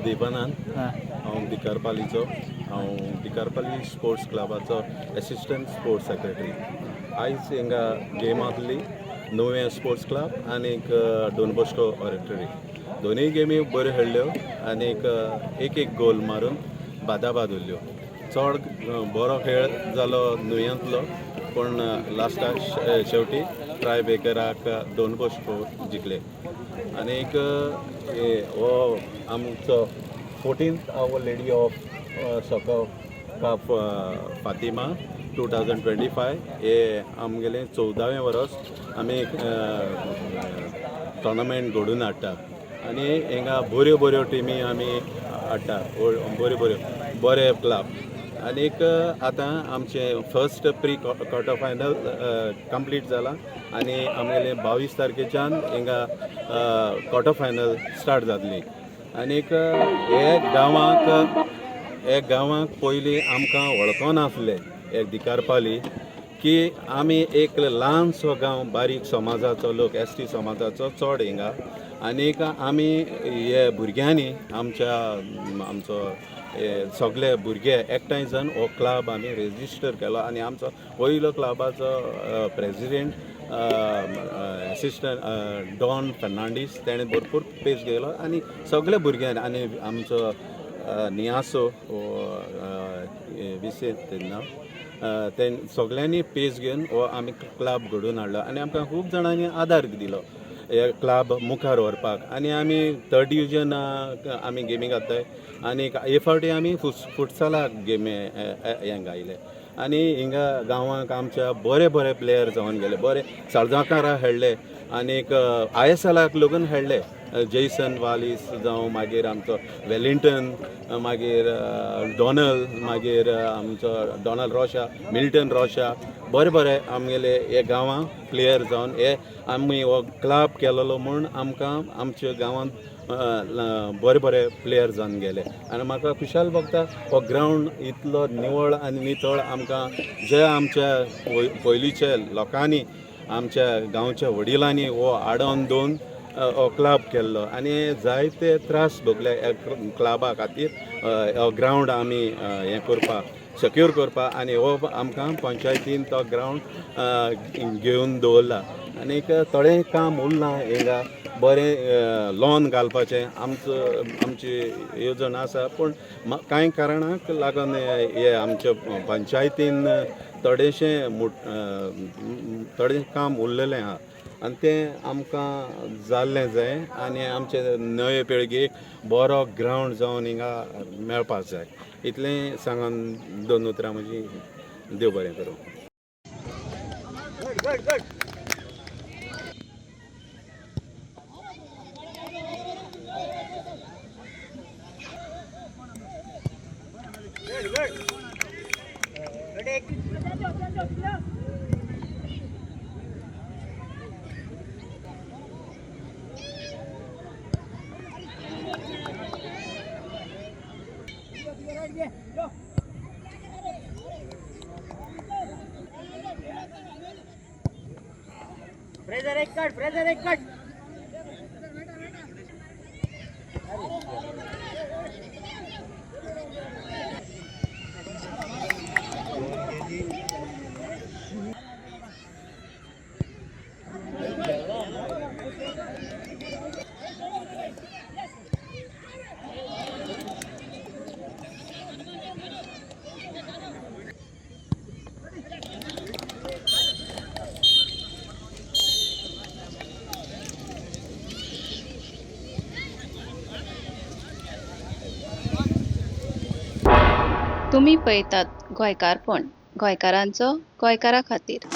दीपानंद. हांव दिकारपालीचो. हांव Dicarpale sports क्लबाचो assistant sports secretary. आयज हिंगा गेम आहली, नुवें स्पोर्ट्स क्लब आनीक डॉन बॉस्को ऑरेटरी. दोनूय गेमी बऱ्यो खेळ्ळ्यो आनीक एक एक गोल मारून बादाबाद उरल्यो. चड बरो खेळ जालो नुव्यांतलो, पूण लास्टाक शेवटी ट्राय ब्रेकराक डॉन बॉस्को जिखले. आनीक हो आमचो 14th Our Lady of Soccer Cup Fatima 2025 हे आमगेलें 14वें वर्स आमी टोर्नामेंट घडोवन हाडटा आनी हिंगा बऱ्यो बऱ्यो टिमी आमी हाडटा, बऱ्यो बऱ्यो बरे क्लब. आनीक आतां आमचें first pre quarter final complete जाला आनी आमगेलें 22 तारखेच्यान हिंगा क्वॉर्टर फायनल स्टार्ट जातली. आनीक हे गांवाक पयलीं आमकां वळखनासले एक दिकारपाली की आमी एक ल्हानसो गांव, बारीक समाजाचो लोक, एसटी समाजाचो चड हिंगा. आनीक आमी हे भुरग्यांनी आमच्या आमचो हे सगळे भुरगे एकठांय जावन हो क्लब आमी रेजिस्टर केलो आनी आमचो पयलो क्लबाचो प्रेजिडेंट एसिस्टंट डॉन फर्नांडीस, तेणें भरपूर पेस घेयलो आनी सगळे भुरग्यांनी आनी आमचो नियासो विसेंत नांव, ते सगळ्यांनी पेस घेवन हो आमी क्लब घडोवन हाडलो आनी आमकां खूब जाणांनी आदार दिलो हे क्लब मुखार व्हरपाक. आनी आमी थर्ड डिविजन आमी गेमी घालताय आनी हे फावटी आमी फुटसालाक गेमी हें घायले. आनी हिंगा गांवांक आमच्या बरे बरे प्लेयर जावन गेले, बरे साळगांवकारा खेळ्ळे आनीक आयएसएलाक लगून खेळ्ळे, जेसन वालीस जावं, मागीर आमचो वेलिंग्टन, मागीर डॉनल, मागीर आमचो डॉनल्ड रोशा, मिल्टन रोशा, बरे बरे आमगेले हे गांवांत प्लेयर जावन हे आमी हो क्लब केलेलो म्हूण आमकां आमच्या गांवांत बरे बरे प्लेयर जावन गेले. आनी म्हाका खुशाल भोगता, हो ग्रावंड इतलो निवळ आनी नितळ आमकां जे आमच्या पयलींच्या लोकांनी, आमच्या गांवच्या वडिलांनी हो आडोवन दवरून हो क्लब केल्लो आनी जायते त्रास भोगले ह्या क्लबा खातीर, हो ग्रावंड आमी हें करपाक, सेक्यूर करपाक. आनी हो आमकां पंचायतीन तो ग्रावंड घेवन दवरला. आनीक थोडें काम उरलां हिंगा, बरें लॉन घालपाचें आमचो आमची येवजण आसा, पूण कांय कारणाक लागून हे आमच्या पंचायतीन थोडेशें थोडें काम उरलेलें आहा आनी तें आमकां जाल्लें जाय आनी आमचे नवे पिळगेक बरो ग्रावंड जावन हिंगा मेळपाक जाय. इतलें सांगून दोन उतरां म्हजी. देव बरें करूं. Good, good. Good, good. Ready. Fraser एक कट, फ्रेजर एक कट. तुमी पळयतात गोंयकारपण, गोंयकारांचो गोंयकारा खातीर.